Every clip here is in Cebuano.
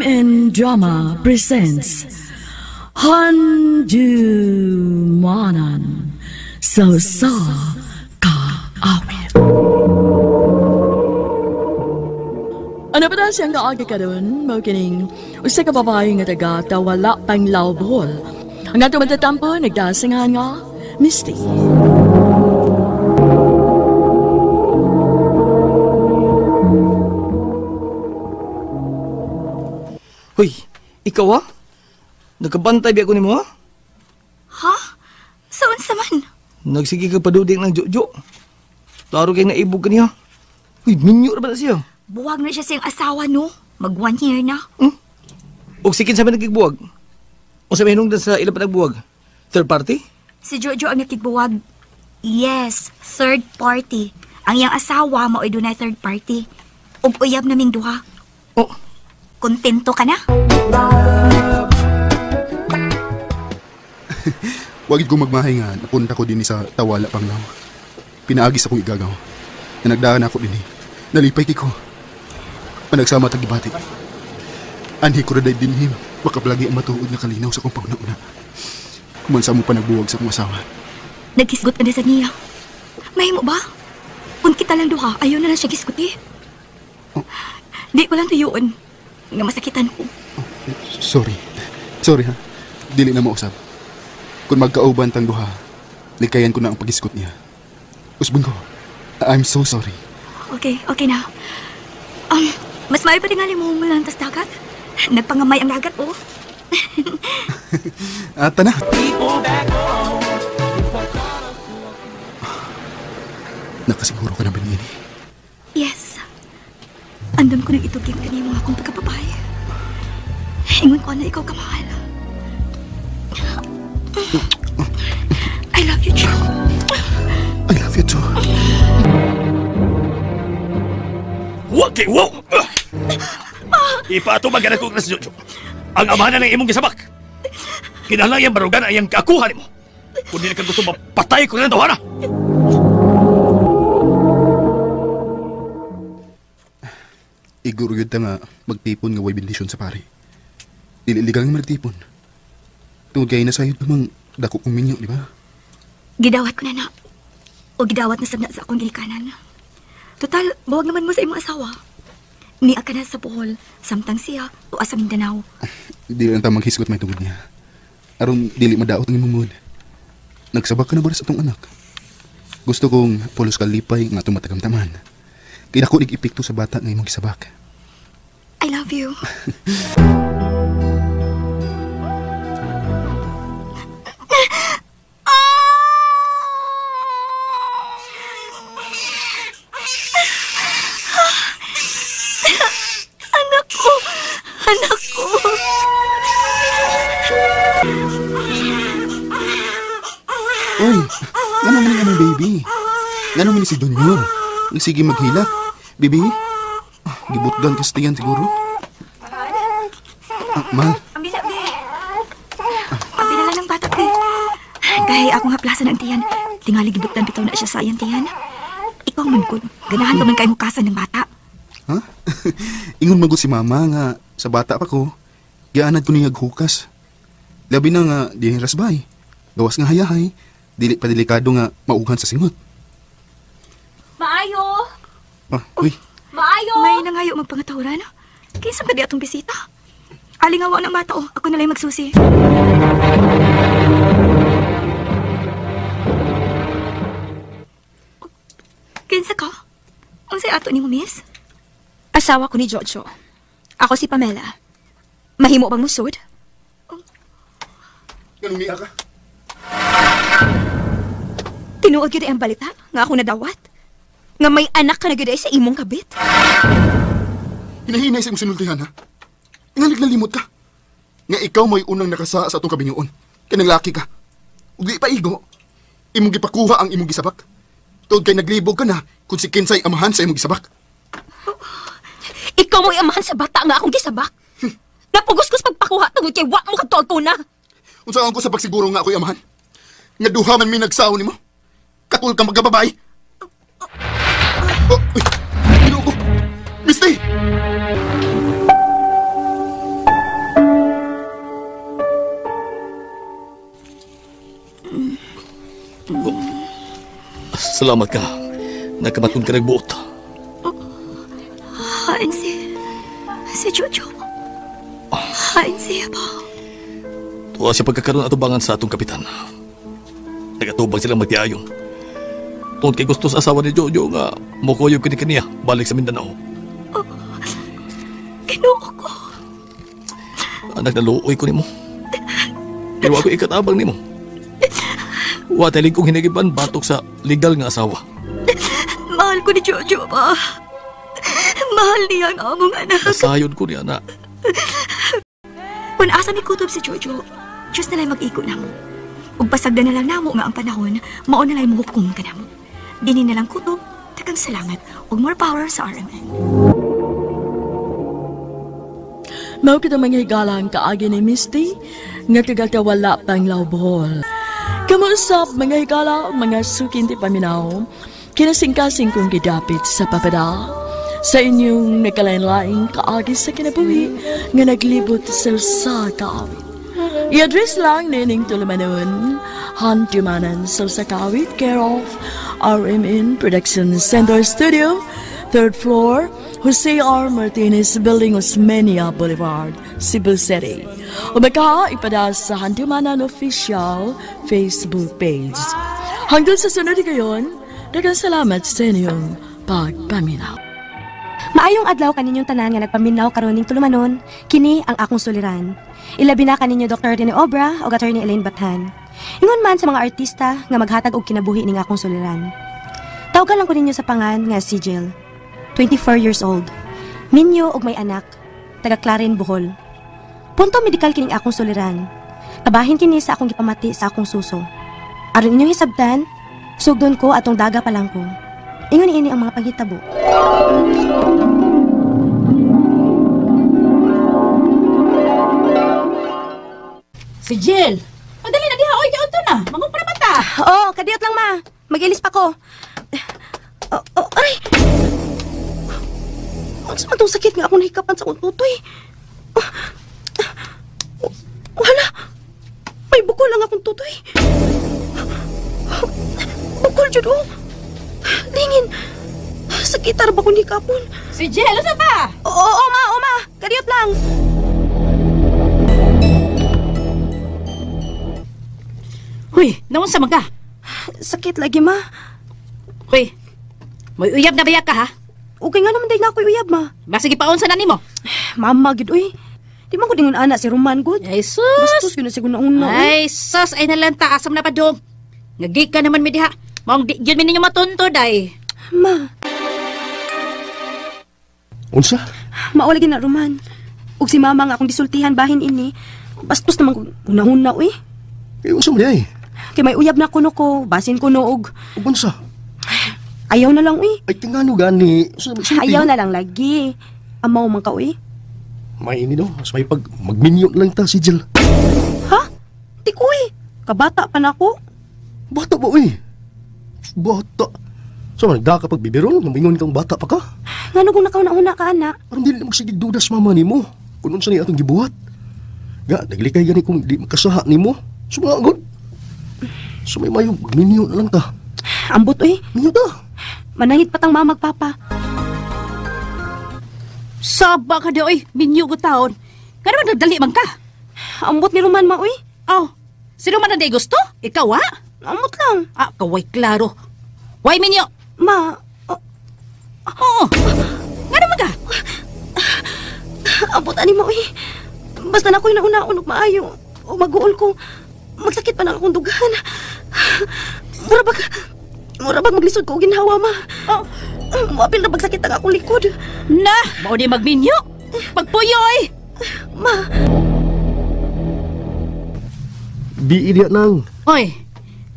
MN Drama presents Handumanan sa Usa Ka Awit. Ano pa na siyang kaagi karon, mao kining usa ka babae nga taga Tawala Panglao, Bohol. Ang ato matatampo nagdasingan nga Misty. Hoy, ikaw ah? Nagkabantay biya ko nimo ah? Ha? Saan sa man? Nagsige ka paduding ng Jojo. Klaro kay naibog ka niya. Uy, minyo ra ba na siya? Buwag na siya siyang asawa, no? Mag 1 year na. Hmm? Og sikin sa nagigbuwag? O sa hinungdan sa ilang pa nagbuwag? Third party? Si Jojo ang nagigbuwag. Yes, third party. Ang iyang asawa mao'y dunay third party. Ug uyab naming duha. Oh. Kontento ka na? Wagid ko magmahay nga, napunta ko din sa Tawala Panglao. Pinaagis akong igagaw. Na nagdaan ako din eh. Nalipay kiko. Panagsama tagibati. Anhi ko raday din him. Baka palagi ang matuod nga kalinaw sa kong pauna-una. Kumansa mo pa nagbuwag sa akong asawa. Naghisgot na sa niya. Mahimo ba? Kung kita lang duha, ayaw na lang siya gisgot eh. Oh. Di ko lang tuyuon. Nga masakitan ko. Oh, sorry. Sorry ha. Dili na mausap. Kung magkauban tang duha, likayan ko na ang pag-iskot niya. Usbon ko. I'm so sorry. Okay, okay na. Mas maayo pa tingali mo lang tas dagat. Nagpangamay ang dagat, oh. Ata na. Nakasiguro ka na ba niya? Yes. Andam ko nang ituging kanimo akong pagkapapay. Ingon ko na ikaw kamahal. I love you, Joe. I love you too. Wag kay wow! Ipatubag na ko si Jojo. Ang amahan na ng imong gisabak. Kinahanglan iyang barugan ang iyang kakuha nimo. Kung di na ka gusto mapatay ko na tawhana. Iguro yun ta nga magtipon nga way bendisyon sa pare. Dili legal nga magtipon. Tungod kay nasayod pa mang dako kong minyo, di ba? Gidawat ko na na. O gidawat na sabna sa akong ginikanan. Total, buwag naman mo sa imong asawa. Niya ka na sa Bohol, samtang siya o asa Mindanao. Dili lang ta maghisgot may tungod niya. Aron dili madaot ang imong mood. Nagsabak ka na ba sa atong anak? Gusto kong pulos kalipay nga atong matagamtaman. Kaya ako nag-epekto sa bata nga imong gisabak. I love you. Anak ko! Anak ko! Uy! Ngano man ang baby? Ngano man si Junior? Sige maghilak. Baby? Gibutgan kasi tiyan siguro. Ah, ma. Ang bisa, be. Ang pinala ng bata, be. Kaya akong haplasan ang tiyan. Tingali gibutgan bitaw na siya sa iyang tiyan. Ikaw man kun. Ganahan pa man kayo mukasan ng bata. Ha? Ingon mago si mama nga sa bata pa ko, gianad ko niya hukas. Labi na nga di rasbay. Gawas nga hayahay. Dili pa delikado nga maugan sa singot. Maayo! Ah, uy. Maayo! May nangayo magpangatawran. Kinsa ba di atong bisita? Alingawa ng bata, oh. Ako na lang magsusi. Kinsa ka? Unsay ato nimo, miss? Asawa ko ni Jojo. Ako si Pamela. Mahimo bang musod? Oh. Ganun niya ka? Tinuod gyud ang balita nga ako nadawat. Nga may anak ka na gyud sa imong kabit. Hinahinay sa imong sinultihan, ha? Nga naglalimot ka. Nga ikaw may unang nakasa sa atong kabinyoon. Kanang laki ka. Ug di pa igo. Imong gipakuha ang imong gisabak. Tuod kay naglibog ka na kung si kinsay amahan sa imong gisabak. Ikaw mo'y amahan sa bata nga akong gisabak. Napugos-gos pagpakuha tungod kay wa mo kadtuod ko na. Unsa ko sa pagsiguro nga ako'y amahan? Nga duha man mi nagsaon nimo. Katul kang magkababay. Oh, uy, Ginoo ko. Misty! Salamat ka. Nakamatun ka nagbuot. Hain si Jojo. Hain siya ba? Tuwa siya pagkakaroon atubangan sa atong kapitan. Nagatubang silang magtiayon. Tungod kay gusto sa asawa ni Jojo nga mukuyog kini kaniya balik sa Mindanao. Oh, Ginoo ko. Anak, naluoy ko nimo. Pero ako ikatabang nimo. Wa talig kong hinagiban batok sa legal nga asawa. Mahal ko ni Jojo ba? Mahal niya ang among anak. Nasayod ko niya, anak. Kung asa mi kutob si Jojo, Diyos na lang mag-igo na mo. Ug pasagda na lang namo nga ang panahon, mao na lang muhukom ka namo. Dini na lang kutob, daghang salamat ug more power sa RMN. Mao kita mga higalang kaagi ni Misty nga tagatawala pang Bohol. Kamuusap mga higala, mga sukin ti paminaw, kinasingkasing kong gidapit sa papada sa inyong nagkalain-laing kaagi sa kinabuhi nga naglibot sa usa ka awit. I-address lang nining tulumanon, Handumanan sa usa ka awit, care of RMN Production Center Studio, 3rd floor, Jose R. Martinez Building, Osmeña Boulevard, Cebu City. O baka ipada sa Handumanan Official Facebook page. Hanggang sa sunod gayon, daghang salamat sa inyong pagpaminaw. Maayong adlaw kaninyong tanan nga nagpaminaw karon ning tulumanon, kini ang akong suliran. Ilabi na kaninyo Dr. Rene Obra o Attorney Elaine Bathan. Ingon man sa mga artista nga maghatag og kinabuhi ning akong suliran. Tawgan lang ko ninyo sa pangan nga si Jill. 24 years old. Minyo og may anak, taga Clarin, Bohol. Punto medikal kining akong suliran. Kabahin kini sa akong gipamati sa akong suso. Aron inyong hisabtan, sugdon ko atong daga pa lang ko. Ingon ini ang mga panghitabo. Si Jill! Madali na diha, oy, kaunto na. Mangumpra man ta. Oo, kadiyot lang ma. Mag-ilis pa ko. Oh, oh, aray! Unsa man tong sakit nga ako nahikapan sa akong tutoy? Oh, wala. May bukol lang akong tutoy. Bukol jud oh. Lingin. Sakit ra ba ko hikapon? Si Jill, unsa pa? Oo, oo, ma, oo, ma. Kadiyot lang. Huy, naunsa man ka? Sakit lagi, ma. Huy, may uyab na baya ka, ha? Okay nga naman dahil na ako'y uyab, ma. Basig ipaunsa na nimo. Mama, gid, uy. Di man ko dingon ana si Roman, good. Ay, sus! Bastos yun na siguro na una, uy. Ay, sus! Ay nalanta, asam na pa dong. Ngagi ka naman mi diha. Maong di yun mi ninyo matuntod, ay. Ma. Unsa? Mao lagi na, Roman. Ug si mama nga akong disultihan bahin ini. Bastos naman ko una-una, uy. Eh, unsa man ay? Kay may uyab na kuno ko, basin kuno og. Ug unsa? Ayaw na lang, uy. Ay, tingano gani. Ayaw na lang lagi. Amaw man ka, uy. May ini no, mas may pag magminyo lang ta si Jill. Ha? Di ko, uy. Kabata pa na ako. Bata ba, uy? Bata. So, nagda ka pagbibiron, mamingon kang bata pa ka. Ngano kung nakauna-una ka, anak? Aron dili na magsigig dudas mama nimo. Kung unsa ni atong gibuhat. Ga, naglikay gani kung di makasaha nimo. Sumagod. So may mayo, magminyo na lang ta. Ambot, uy. Minyo ta. Manangit patang mama magpapa. Saba ka di, uy. Minyo ko taon. Kaya naman nagdali man ka. Ambot ni Roman, ma, uy. Oh, sino man ang di gusto? Ikaw, ha? Ambot lang. Ah, kaway klaro. Way minyo. Ma, oh. Oo. Nga naman ka? Ambot ani ma, uy. Basta na ako'y nauna-unog maayo. O mag-uol ko. Magsakit pa na akong dugan. Mura bag maglisod ko og ginhawa, ma. Oh. Muapil na bagsakit ang akong likod. Na, mao di magminyo. Pagpuyoy. Ma. Di diya nang. Oy,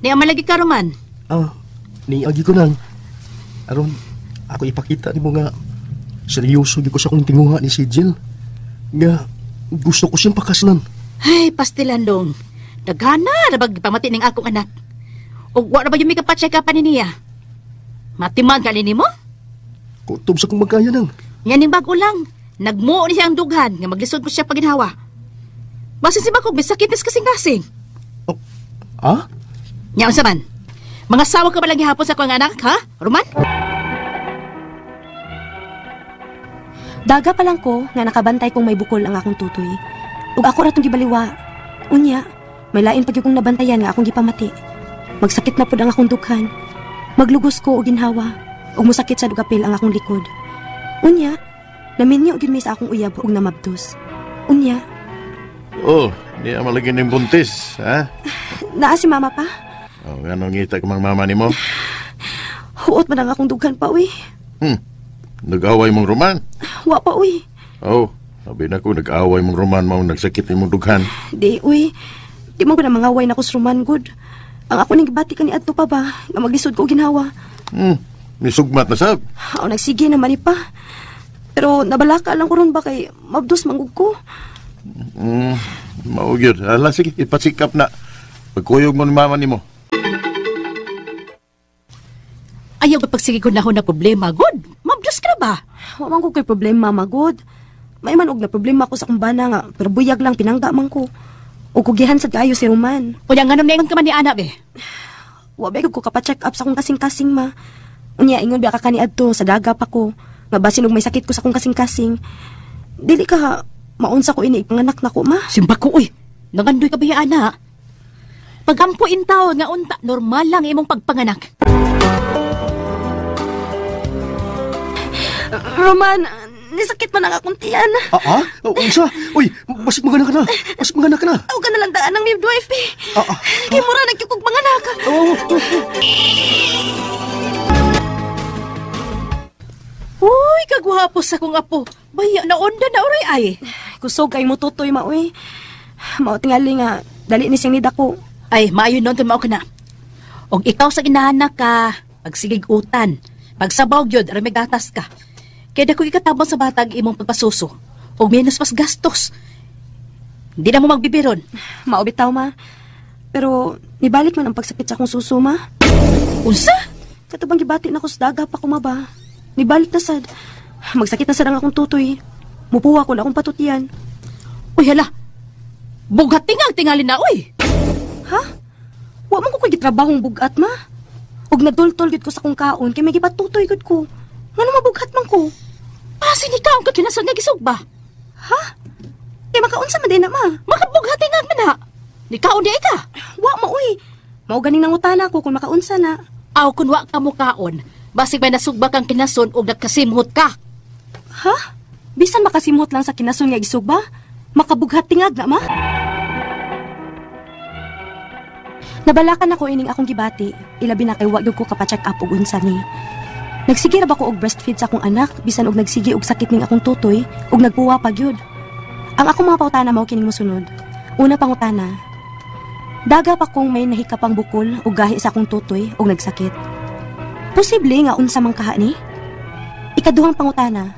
di ang malagi ka, Roman. Ah, niagi ko nang. Aron, ako ipakita nimo nga seryoso gyud ko sa akong tinguha ni si Jill. Nga gusto ko siyang pakaslan. Ay, pastilan dong. Daghana na bag pamati ning akong anak. Ug wa na ba yung may kapacheck up ni niya? Matiman ka nimo? Kutob sa kong magkaya nang. Nga ning bag-o lang. Nagmuo ni siya ang dughan nga maglisod ko siya paginhawa. Basin si Bakog, may sakit ni sa kasing-kasing. Oh, ah? Nya unsa man? Mga sawa ka ba lang gihapon sa akong anak, ha? Roman? Daga pa lang ko nga nakabantay kong may bukol ang akong tutoy. Ug ako ra tong gibaliwa. Unya, may lain pag kong nabantayan nga akong gipamati. Magsakit na pud ang akong dughan. Maglugos ko og ginhawa. Ug mosakit sa dugapil ang akong likod. Unya, naminyo gyud mi sa akong uyab ug namabdos. Unya, oh, di malagi ning buntis, ha? Naa si mama pa. Oh, ganong ngita ka mang mama nimo? Huot man ang akong dughan pa, uy. Nag-away mong Roman? Wa pa, uy. Oh, sabi na ko, nag-away mong Roman, maong nagsakit imong dughan. Di, uy. Di man ko na mangaway na ko sa Roman, good. Ang ako ning gibati ka ni adto pa ba, nga maglisod ko ginhawa. Nisugmat na sab. Aw, nagsige naman ni pa. Pero nabalaka lang ko ron ba kay mabdos mangug ko. Mao gyud. Ala, sige, ipasikap na. Pagkuyog mo ni mama nimo. Ayaw ka pagsige ko na na problema, good. Mabdos ka na ba? Wa man ko kay problema, magod. May man og na problema ko sa akong bana nga, pero buyag lang pinangga man ko. O kugihan sad kaayo si Roman. Unya nganong niingon ka man ni ana be? Wa ba ko kapa-check up sa akong kasing-kasing ma. Unya ingon ba ka kaniadto sa daga pa ko. Nga basin og may sakit ko sa akong kasing-kasing. Dili ka maunsa ko ini ipanganak nako ma. Simba ko uy. Nangandoy ka ba ana? Pagampo in taon nga unta normal lang imong pagpanganak. Roman, nisakit man ang akong tiyan. Ah? Unsa? Uy, basig manganak ka na. Basig manganak ka na. Aw ka na lang daan ng midwife eh. Kay mura nagkukog manganak. Uy, kagwapo sa kong apo. Baya, naunda na oray ay. Kusog kay mo tutoy maoy. Mao tingali nga dali ni siyang nidako. Ay, maayo noon mao ka na. Og ikaw sa ginahanak ka, pagsigig utan, pagsabaw gyud aron may gatas ka. Kaya dako ikatabang sa batag imong pagpasuso. Og menos pas gastos. Hindi na mo magbibiron. Mao bitaw ma. Pero nibalik man ang pagsakit sa akong suso ma. Unsa? Katubang gibati na ko sa daga pa ko ma ba. Nibalik na sad. Magsakit na sad ang akong tutoy. Mupuwa ko na akong patutian. Uy hala. Bughat tingang tingali na uy. Ha? Wa man ko koy gitrabahong bugat ma. Og nagdultol gid ko sa akong kaon kay may gipatutoy gud ko. Ngano mabughat man ko? Pasin ikaw ang katinasan nga gisog ba? Ha? Kay makaunsa man din na ma. Makabughat tingag man na. Nikaon di ka. Wa ma uy. Mao ganing nangutana ko kung makaunsa na. Aw kun wa ka mo kaon, basig may nasugba kang kinason og nagkasimhot ka. Ha? Bisan makasimhot lang sa kinason nga gisugba, makabughat tingag na ma. Nabalakan ako ining akong gibati, ilabi na kay wa gyud ko kapa-check up og unsa ni. Nagsige ra ba ko og breastfeed sa akong anak bisan og nagsige og sakit ning akong tutoy og nagpuwa pa gyud. Ang akong mga pautana mao kining mosunod. Una pangutana. Daga pa kong may nahikapang bukol og gahi sa akong tutoy og nagsakit. Posible nga unsa man kaha ni? Ikaduhang pangutana.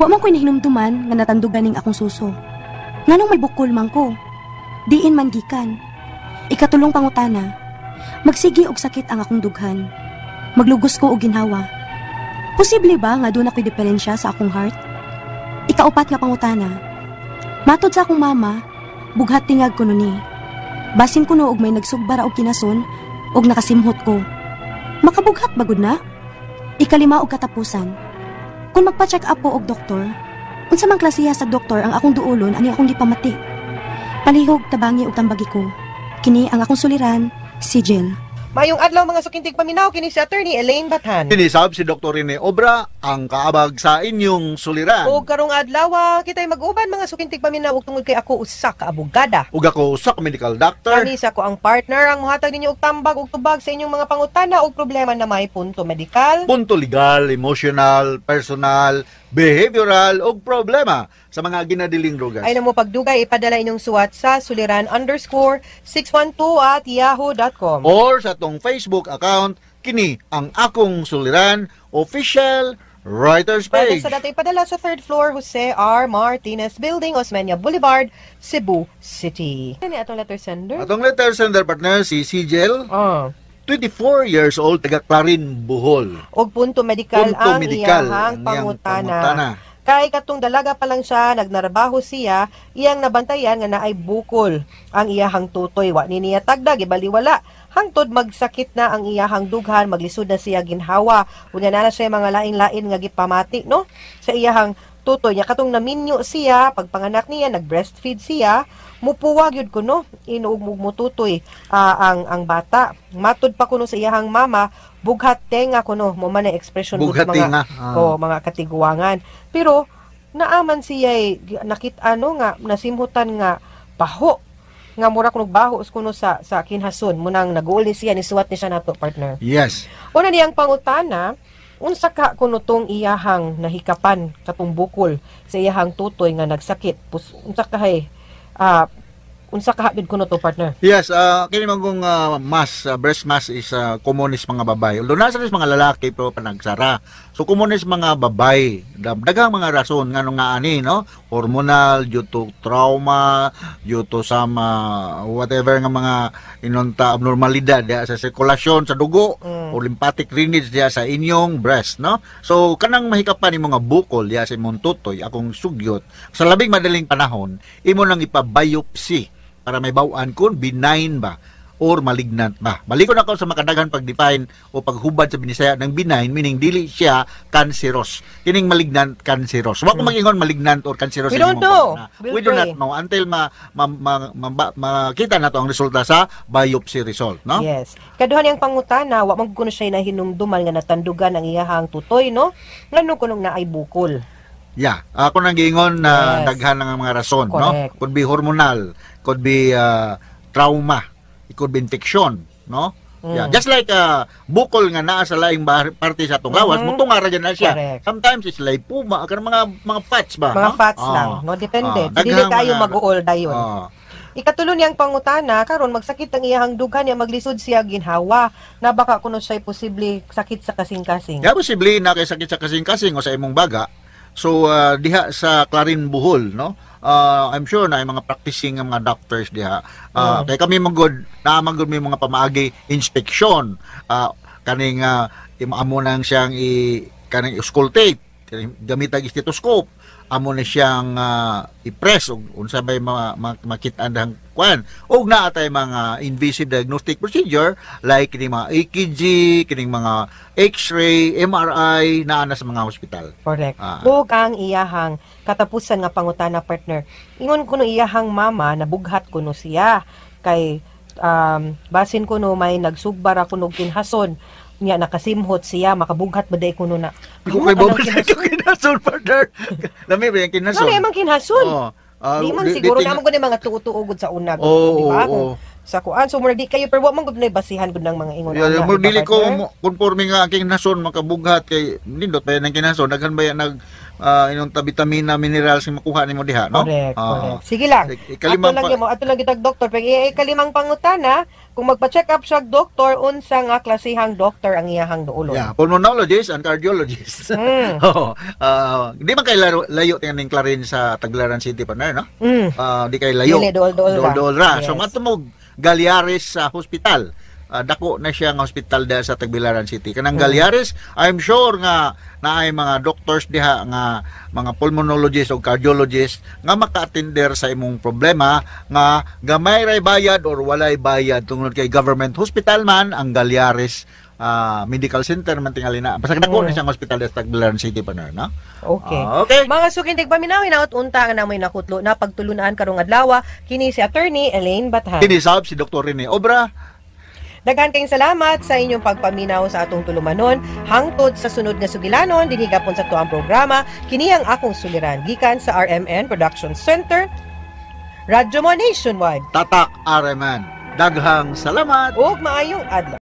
Wa man ko'y nahinumduman nga natandugan ning akong suso. Nganong may bukol man ko? Diin man gikan. Ikatulong pangutana. Magsige og sakit ang akong dughan. Maglugos ko og ginhawa. Posible ba nga doon ako'y diferensya sa akong heart? Ikaupat nga pangutana. Matod sa akong mama, bughat tingag ko ni. Basin ko no og may nagsugbara og kinason og nakasimhot ko. Makabughat ba gud na? Ikalima og katapusan. Kung magpa-check up ko og doktor, unsa man klasiha sa doktor ang akong duolon ani akong gipamati. Palihog tabangi og tambagi ko. Kini ang akong suliran, si Jill. Mayong adlaw mga sukintig paminaw kini si Attorney Elaine Bathan. Kinisab si Dr. Rene Obra ang kaabag sa inyong suliran. Og karong adlaw kitay mag-uban mga sukintig paminaw og tungod kay ako usa ka abogada. Ug ako usa ka medical doctor. Kani sa ko ang partner ang mohatag ninyo og tambag ug tubag sa inyong mga pangutana og problema na may punto medikal, punto legal, emotional, personal, behavioral ug problema sa mga ginadiling drogas. Ay namo pagdugay ipadala inyong suwat sa suliran_612@yahoo.com or sa atong Facebook account kini ang akong suliran official writer's Pwede page. sa dati ipadala sa 3rd floor Jose R. Martinez Building, Osmeña Boulevard, Cebu City. Ano atong letter sender? Atong letter sender partner si Sigel. 24 years old, taga Clarin, Bohol. Og punto medikal Punto ang medikal iyahang ang iyang pangutana. pangutana. Kay katong dalaga pa lang siya, nagnarbaho siya, iyang nabantayan nga naay bukol ang iyahang tutoy. Wa ni niya tagda, gibaliwala. Hangtod magsakit na ang iyahang dughan, maglisod na siya ginhawa. Unya na siya mga lain-lain nga gipamati, no? Sa iyahang tutoy niya katong naminyo siya, pagpanganak niya, nag-breastfeed siya, mupuwag yun kuno, inuugmog mo tutoy ang bata. Matud pa kuno sa iyahang mama, bughat tenga kuno, mo man na expression bughat mga tenga. Oh, mga katiguangan. Pero naaman siya nakit-ano nga nasimhutan nga baho nga mura kuno baho kuno sa kinhason munang naguuli siya ni suwat ni siya nato, partner. Yes. Una niyang pangutana, unsa ka kuno tong iyahang nahikapan katong bukol sa iyahang tutoy nga nagsakit? Unsa ka hay unsa ka gid kuno to, partner? Yes, kini man kung mass, breast mass is common is mga babae. Although nasa is mga lalaki pero panagsara. So common is mga babae. Daghang mga rason ngano nga ani, no? Hormonal, due to trauma, due to some whatever nga mga inunta abnormalidad diha sa sirkulasyon sa dugo o lymphatic drainage diha sa inyong breast, no? So kanang mahikapan ni mga bukol diha sa imong tutoy, akong sugyot sa labing madaling panahon imo nang ipa-biopsy para may bawaan kung benign ba or malignant ba. Balikon ako sa makadaghan pag-define o paghubad sa Binisaya ng benign, meaning dili siya cancerous. Kining malignant, cancerous. Wa ko mag-ingon malignant or cancerous. We don't know. We do not know until makita na to ang resulta sa biopsy result, no? Yes. Kaduhan niyang pangutana, wa man kuno siya nahinumduman nga natandugan ang iyahang tutoy, no? Ngano kunong naay bukol? Yeah, ako nang giingon na yes, daghan ang mga rason, correct, no? Could be hormonal, could be trauma, it could be infection, no? Yeah, just like bukol nga naa sa laing parte sa atong lawas, mutunga ra dyan na siya. Correct. Sometimes it's lipoma, kanang mga fats ba, mga no? Fats lang, no? Depende. Dili kayo mag-uol dayon. Ikatulo niyang pangutana, karon magsakit ang iyahang dughan niya maglisod siya ginhawa. Na baka kuno siya posible sakit sa kasing-kasing. Yeah, posible na kay sakit sa kasing-kasing o sa imong baga. So diha sa Clarin Bohol, no? I'm sure na yung mga practicing mga doctors diha. Kay kami magod, naa magod may mga pamaagi inspection. Kaning amo nang siyang kaning auscultate, gamit ang stethoscope. Amo na siyang i-press og unsa bay makit-an dahang kuan. Og naa tay mga invasive diagnostic procedure like kining mga EKG, kining mga X-ray, MRI naa na sa mga hospital. Correct. Ug ang iyahang katapusan nga pangutana, partner. Ingon kuno iyahang mama nabughat kuno siya kay basin kuno may nagsugbar kuno kinhason niya nakasimhot siya makabughat ba day kuno na. Di ko kay bawal sa kinhason, partner. Lami ba yung kinhason? Lami man kinhason. Oh, di man siguro na mo gud mga tuo-tuo gud sa una, oh, di ba? Oh, sa kuan so murag di kayo pero wa man gud nay basihan gud ng mga ingon. Yeah, murag dili ko conforme nga ang kinhason makabughat kay nindot ba yan ang kinhason, daghan ba yan nag inong vitamina, minerals nga makuha nimo diha, no? Correct, correct. Sige lang. Ikalimang ato lang mo, ato lang gitag doktor pero ikalimang pangutana, kung magpa-check up siya doktor, unsa nga klasehang doktor ang iyahang duolon? Yeah, pulmonologist and cardiologist. Oh, di man kay layo tingnan ning Clarin sa Tagbilaran City pa na, no? Di kay layo. Dili dool-dool ra. Yes. So mato mo Galiares sa hospital. Dako na siya nga hospital diha sa Tagbilaran City. Kanang Galiares, I'm sure nga naay mga doctors diha nga mga pulmonologist o cardiologist nga maka-attender sa imong problema nga gamay ray bayad or walay bayad tungod kay government hospital man ang Galiares Medical Center man tingali na. Basta dako na siyang hospital sa Tagbilaran City pa na, no? Okay. Okay. Mga sukintig paminaw, hinaot unta nga namoy nakutlo na pagtulunaan karong adlaw kini si Attorney Elaine Bathan. Kini sab si Dr. Rene Obra. Daghan kayong salamat sa inyong pagpaminaw sa atong tulumanon. Hangtod sa sunod nga sugilanon, dinhi gapon sa tuang programa, kini ang akong suliran gikan sa RMN Production Center, Radyo Mo Nationwide. Tatak RMN. Daghang salamat ug maayong adlaw.